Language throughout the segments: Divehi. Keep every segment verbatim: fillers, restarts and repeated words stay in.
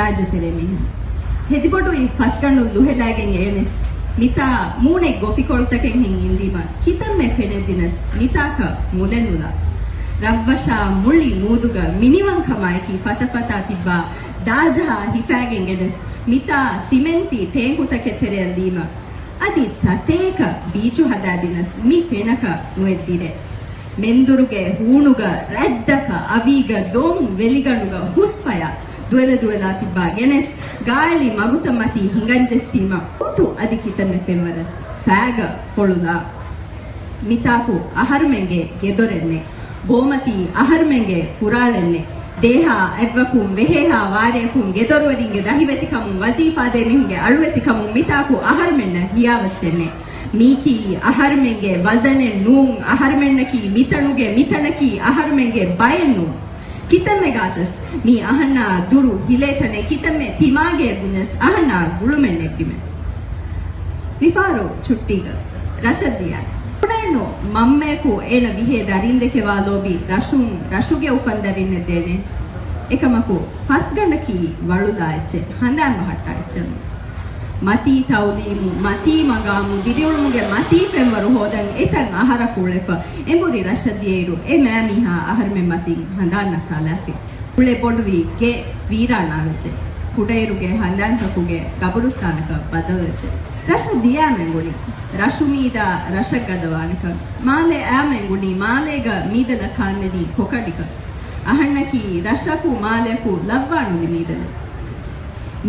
ރާއްޖެތެރޭ މީހުން. ހެދިބޮޑުވި ފަސްގަނޑުން ލުހެލާގެން އެޅެނެސް، މިތާ މޫނެއް ގޮފިކޮޅުތަކެއްހެން އިންދީމަ، ކިތަންމެ ފެނެއްދިނަސް، މިތާކަށް މުލެއްނުލާ. ރަށްވަށާ މުޅި މޫދުގަ މިނިވަންކަމާއެކީ ފަތަފަތާ ތިއްބާ ދާޖަހާ ހިފާގެން އެނެސް، މިތާ ސިމެންތީ ޓޭންކުތަކެއް ތެރެއަށް ލީމަ، އަދި ސަތޭކަ ބީޗު ހަދާދިނަސް މި ފެނަކަށް ނުއެއްދިރޭ. މެންދުރުގެ ހޫނުގަ ރަތްދަކަ އަވީގަ ދޮން ވެލިގަނޑުގަ ހުސްފަޔާ ދުވެލަ ދުވެލާ ތިއްބާ ގެނެސް، ގާއެޅި މަގުތައް މަތީ ހިނގަންޖެއްސީމަ، އުނޑު އަދި ކިތަންމެ ފެންވަރަސް ފާގަ ފޮޅުލާ. މިތާކު އަހަރުމެންގެ ގެދޮރެއްނެއް، ބޯމަތީ އަހަރުމެންގެ ފުރާޅެއްނެއް، ދޭހާ އަތްވަކުން ވެހޭހާ ވާރޭކުން ގެދޮރުވެރިންގެ ދަހިވެތިކަމުން ވަޒީފާދޭ މީހުންގެ އަޅުވެތިކަމުން މިތާކު އަހަރުމެންނަށް ހިޔާވައްސެއްނެއް. މީކީ އަހަރުމެންގެ ވަޒަނެއް ނޫން، އަހަރުމެންނަކީ މިތަނުގެ މިތަނަކީ އަހަރުމެންގެ ބައެއް ނޫން. ކިތަންމެ ގާތަސް މީ އަހަންނާ ދުރު ހިލޭތަނެއް، ކިތަންމެ ތިމާގެއަށް ބުންޏަސް އަހަންނާ ގުޅުމެއް ނެއްބިމެ. މިފަހަރު ޗުއްޓީގަ ރަށަށް ދިޔާ. ކުޑައެއްނު މަންމަޔަކު އޭނަ ވިހޭ ދަރިން ދެކެ ވާލޯބި ރަށުން ރަށުގެ އުފަންދަރިންނެއް ދޭނެ. އެކަމަކު ފަސްގަނޑަކީ ވަޅުލާ އެއްޗެއް، ހަނދާން ބަހައްޓާ އެއްޗެއް ނޫން. މަތީ ތައުލީމު، މަތީ މަގާމު، ދިރިއުޅުމުގެ މަތީ ފެންވަރު ހޯދަން އެތައް އަހަރަކު އުޅެފަ، އެނބުރި ރަށަށް ދިޔައިރު އެ މާމީހާ އަހަރުމެން މަތިން ހަނދާން ނައްތާލާފި. އުޅޭ ބޮޑުވި ގެ ވީރާނާވެއްޖެ. ކުޑައިރުގެ ހަނދާންތަކުގެ ގަބުރުސްތާނަކަށް ބަދަލުވެއްޖެ. ރަށަށް ދިޔާމެން ގުޅި. ރަށު މީދާ ރަށަށް ގަދަވާނެކަން. މާލެ އާމެން ގުނީ މާލޭގަ މީދަލަށް ކާންނެވީ ކޮކަޑިކަން. އަހަންނަކީ ރަށަކު މާލެއަކު ލައްވާނުލި މީދަލެއް.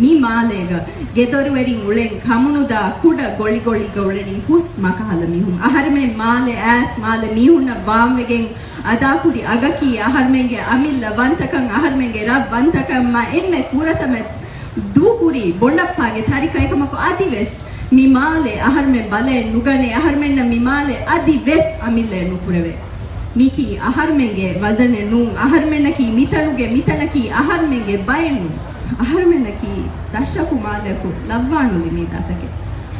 މި މާލޭގަ ގެދޮރުވެރިން އުޅެން ކަމުނުދާ ކުޑަ ގޮޅިގޮޅީގަ އުޅެނީ ހުސް މަކަހަލަ މީހުން. އަހަރެމެން މާލެ އައިސް މާލެ މީހުންނަށް ވާންވެގެން އަދާކުރި އަގަކީ އަހަރެމެންގެ އަމިއްލަ ވަންތަކަން، އަހަރެމެންގެ ރަށް ވަންތަކަން މަ އެންމެ ފުރަތަމަ ދޫކުރީ ބޮނޑައްޕާގެ ތަރިކަ. އެކަމަކު އަދިވެސް މި މާލެ އަހަރެމެން ބަލައެއް ނުގަނޭ، އަހަރެމެންނަށް މި މާލެ އަދިވެސް އަމިއްލައެއް ނުކުރެވޭ. މީކީ އަހަރެމެންގެ ވަޒަނެއް ނޫން، އަހަރެމެންނަކީ މިތަނުގެ މިތަނަކީ އަހަރެމެންގެ ބައެއް ނޫން. އަހަރެމެންނަކީ ރަށަކު މާލެއަކު ލައްވާނުލި މީދާތަކެއް.